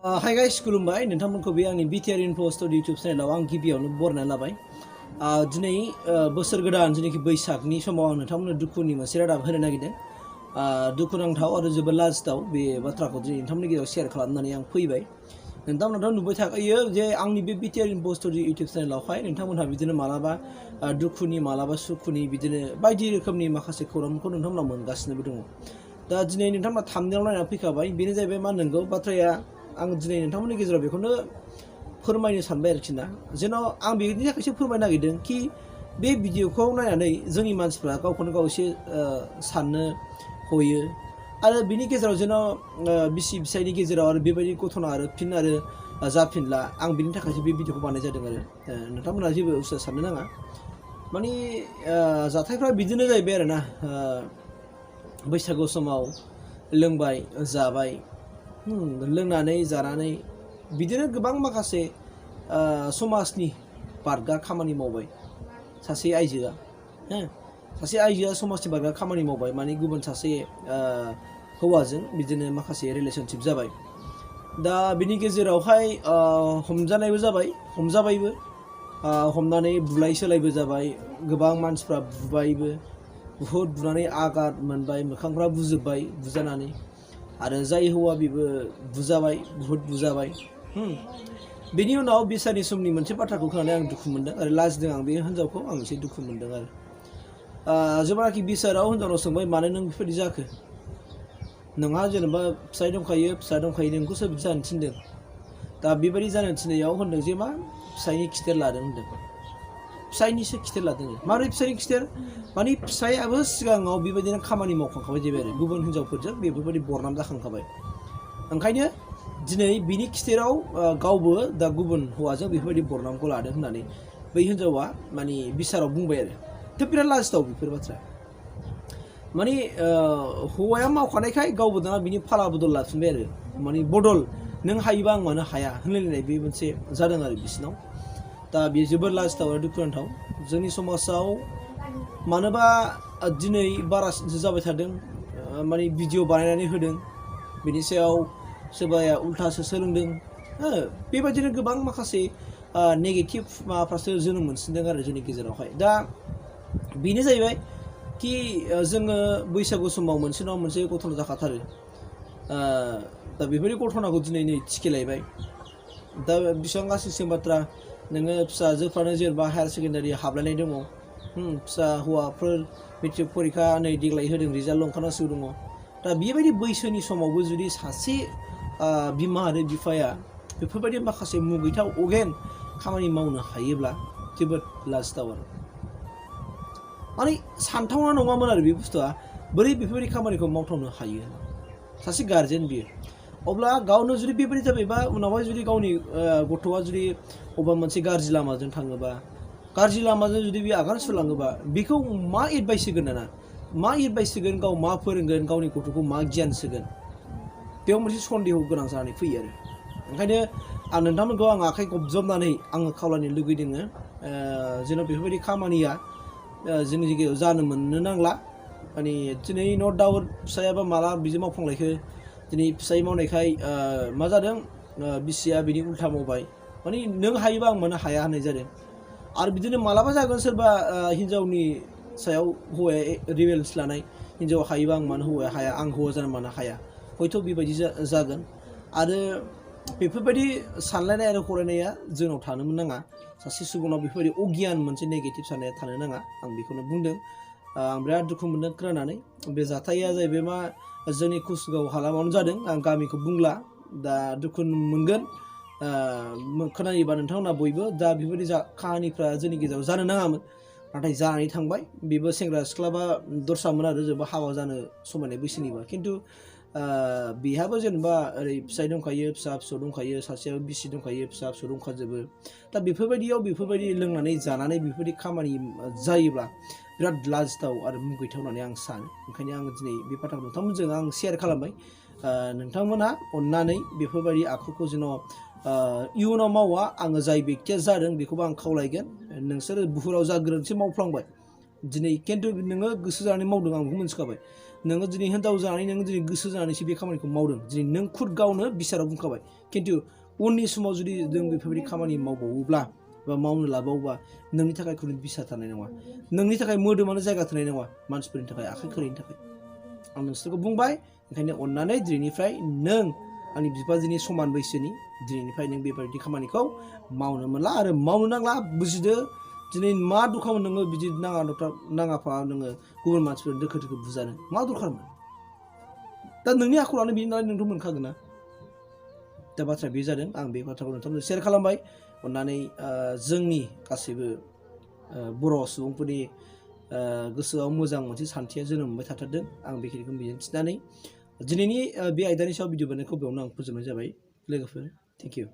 Hi guys, खुलुमबाय नोंथांमोनखौ बे आंनि Btrinfostudio YouTube चेनेलाव आं गिबियावनो बरायना लाबाय। दिनै बोसोर गोदान जेनाखि बैसागनि समाव आं नोंथांमोननो दुखुनि मोनसे रादाब होनो नागिरदों। दुखुनांथाव आरो जोबोद लाजिथाव बे बाथ्राखौ दिनै नोंथांमोननि गेजेराव शेयार खालामनानै आं फैबाय। नोंथांमोनाथ' नुबाय थाखायो जे आंनि बे Btrinfostudio YouTube चेनेलावहाय नोंथांमोनहा बिदिनो मालाबा दुखुनि मालाबा सुखुनि बिदिनो बायदि रोखोमनि माखासे खौरांखौ नोंथांमोना मोनगासिनोबो दङ। दा दिनै नोंथांमोना थाम्बनेइलाव नायनानै फैखाबाय, बेनो जाहैबाय मा नंगौ बाथ्राया आं दिनै नोंथांमोननि गेजेराव बेखौनो फोरमायनो सानबाय आरोखि ना, जेन' आं बेनि थाखायसो फोरमायनो नागिरदों कि बे भिडिअखौ नायनानै जोंनि मानसिफ्रा गावखौनो गाव एसे साननो हयो आरो बिनि गेजेराव जेन' बिसि फिसायनि गेजेराव आरो बेबायदि घटना आरो फिन आरो जाफिनला, आं बिनि थाखायसो बे भिडिअखौ बानायनाय जादों आरो नोंथांमोनहा जेबो उसुबिदा साननो नाङा। माने जाथायफ्रा बिदिनो जाहैबाय आरो ना, बैसागु समाव लोंबाय जाबाय, लोंनानै जानानै बिदिनो गोबां माखासे समाजनि बारगा खामानि मावबाय सासे आइजोआ, सासे आइजोआ समाजनि बारगा खामानि मावबाय, माने गुबुन सासे हौवाजों बिदिनो माखासे रिलेशनशिप जाबाय। दा बिनि गेजेरावहाय हमजानायबो जाबाय, हमजाबायबो, हमनानै बुलाय सोलायबो जाबाय, गोबां मानसिफ्रा बुबायबो, बुहुद बुनानै आघात मोनबाय, मोखांफ्रा बुजोब्बाय बुजानानै, आरो जाय हौवा बेबो बुजाबाय, बुहुद बुजाबाय। बेनि उनाव बिसानि समनि मोनसे बाथ्राखौ खोनानै आं दुखु मोनदों आरो लाजिदों, आं बे हिन्जावखौ आं एसे दुखु मोनदों आरो जेब्लानाखि बिसाराव हिन्जावनाव सोंबाय मानो नों बेफोरबायदि जाखो, नोंहा जेनेबा फिसाय दंखायो नोंखौसो बिदि जानो थिनदों। दा बेबायदि जानो थिननायाव होनदों जे मा फिसायनि खिथेर लादों होनदों, फिसायनिसो खिथेर लादों। माबोरै फिसायनि खिथेर, माने फिसायाबो सिगाङाव बेबायदिनो खामानि मावखांखाबाय जाहैबाय आरो गुबुन हिन्जावफोरजों बेफोरबायदि बरनाम जाखांखाबाय। ओंखायनो दिनै बिनि खिथेराव गावबो दा गुबुन हौवाजों बेफोरबायदि बरनामखौ लादों होननानै बै हिन्जावा माने बिसाराव बुंबाय आरो। थ' बिराद लाजिथाव बेफोर बाथ्रा, माने हौवाया मावखानायखाय गावबो दाना बिनि फाला बदल लाफिनबाय आरो, माने बदल नों हायोबा आं मानो हाया होनलायलायनाय बे मोनसे जादों आरो बिसिनाव। दा बेयो जोबोद लाजिथाव आरो दुखुनांथाव जोंनि समाजाव। मानोबा दिनै बारासो जाबाय थादों, माने भिडिअ बानायनानै होदों, बिनि सायाव सोरबाया उल्थासो सोलोंदों, बेबायदिनो गोबां माखासे नेगेटिभ माबाफ्रासो जोनोम मोनसिनदों आरो जोंनि गेजेरावहाय। दा बेनो जाहैबाय कि जोङो बैसागु समाव मोनसे नङा मोनसे घटना जाखाथारो। दा बेफोरनि घटनाखौ दिनै नै थिखिलायबाय। दा बेसेबां गासैसिम बाथ्रा, नोङो फिसाजोफ्रानो जेनेबा हायार सेकेन्डारि हाबलायनाय दङ, फिसा हौवाफोर मेट्रिक परिखा नै देग्लाय होदों, रिजाल्ट ओंखारगासिनो दङ। दा बेबायदि बैसोनि समावबो जुदि सासे बिमा आरो बिफाया बेफोरबायदि माखासे मुगैथाव अगेन खामानि मावनो हायोब्ला जोबोद लाजिथाव आरो माने सानथावना नङामोन आरो बे बुस्थुआ, बोरै बेफोरबायदि खामानिखौ मावथावनो हायो सासे गार्जेन बियो। अब्ला गावनो जुदि बेबायदि जाबायबा उनावहाय जुदि गावनि गथ'आ जुदि अबेबा मोनसे गाज्रि लामाजों थाङोबा, गाज्रि लामाजों जुदि बे आगान सुरलाङोबा, बेखौ मा एडभाइस होगोन दाना, मा एडभाइस होगोन, गाव मा फोरोंगोन, गावनि गथ'खौ मा गियान होगोन, बेयाव मोनसे सन्देह गोनां जानानै फैयो आरो। ओंखायनो आं नोंथांमोनखौ आं आखाइ खबजबनानै आङो खावलायनो लुगैदों जेन' बेफोरबायदि खामानिया जोंनि जायगायाव जानो मोननो नांला। माने दिनै नट डाउट फिसायाबा माला बिदि मावफ्लांलायखो, दिनै फिसाय मावनायखाय मा जादों, बिसिया बिनि उल्था मावबाय, माने नों हायोबा आं मानो हाया होननाय जादों। आरो बिदिनो मालाबा जागोन सोरबा हिन्जावनि सायाव हौवाया रिभेन्स लानाय, हिन्जावा हायोबा आं मानो हौवाया हाया, आं हौवा जानो मानो हाया, हयथ' बेबायदि जागोन। आरो बेफोरबायदि सानलायनाय आरो हरायनाया जोंनाव थानो नाङा, सासे सुबुंनाव बेफोरबायदि अगियान मोनसे नेगेटिभ साननाया थानो नाङा, आं बेखौनो बुंदों। आं बिराद दुखु मोनदों खोनानानै। बे जाथाया जाहैबाय मा जोंनि कुसगाव हालामावनो जादों, आं गामिखौ बुंला, दा दुखु मोनगोन खोनायोबा नोंथांमोना बयबो। दा बेफोरबायदि काहानिफ्रा जोंनि गेजेराव जानो नाङामोन, नाथाय जानानै थांबाय। बेबो सेंग्रा सिख्लाबा दस्रामोन आरो जेनेबा हाबा जानो समायनाय बैसोनिबा, खिन्थु बेहाबो जेनेबा ओरै फिसाय दंखायो, फिसा फिसौ दंखायो, सासेयाबो बिसि दंखायो, फिसा फिसौ दंखाजोबो। दा बेफोरबायदियाव बेफोरबायदि लोंनानै जानानै बेफोरबायदि खामानि जायोब्ला बिराद लाजिथाव आरो मुगैथाव होननानै आं सानो। ओंखायनो आङो दिनै बे बाथ्राखौ नोंथांमोनजों आं शेयार खालामबाय। नोंथांमोनहा अननानै बेफोरबायदि आखुखौ जेन' इयुनाव मावा। आङो जाय बेक्तिया जादों बेखौबो आं खावलायगोन, नोंसोरो बुहुराव जा गोरोन्थि मावफ्लांबाय दिनै, खिन्थु नोङो गोसो जानानै मावदों, आं बेखौ मोनथिखाबाय। नोङो दिनै हिनजाव जानानै नोङो दिनै गोसो जानानैसो बे खामानिखौ मावदों दिनै नों खुद गावनो बिसाराव बुंखाबाय खिन्थु उननि समाव जुदि जों बेफोरबायदि खामानि मावबावोब्ला बा मावनो लाबावोबा नोंनि थाखाय खुनु बिसा थानाय नङा नोंनि थाखाय मोदोमानो जायगा थोनाय नङा मानसिफोरनि थाखाय आखाइ खोलैनो थाखाय आं नोंसोरखौ बुंबाय ओंखायनो अननानै दिनैनिफ्राय नों आंनि बिफाजोनि समान बैसोनि दिनैनिफ्राय नों बेबायदि खामानिखौ मावनो मोनला आरो मावनो नांला बुजिदो दिनै मा दरखारमोन नोङो बिदि नाङाफा नोङो गुबुन मानसिफोर दोखो दोखो बुजानो मा दरखारमोन दा नोंनि आखलानो बिनि नालाय नोंथ' मोनखागोन ना दा बाथ्राया बे जादों आं बे बाथ्राखौ नोंथांनो शेयार खालामबाय अननानै जोंनि गासैबो बर' सुबुंफोरनि गोसोआव मोजां मोनसे सान्थिया जोनोम मोनबाय थाथारदों आं बेखिनिखौ मिजिंथिनानै दिनैनि बे आयदानि सायाव भिडिअ बानायनायखौ बेयावनो आं फोजोबनाय जाबाय लोगोफोर थेंक इउ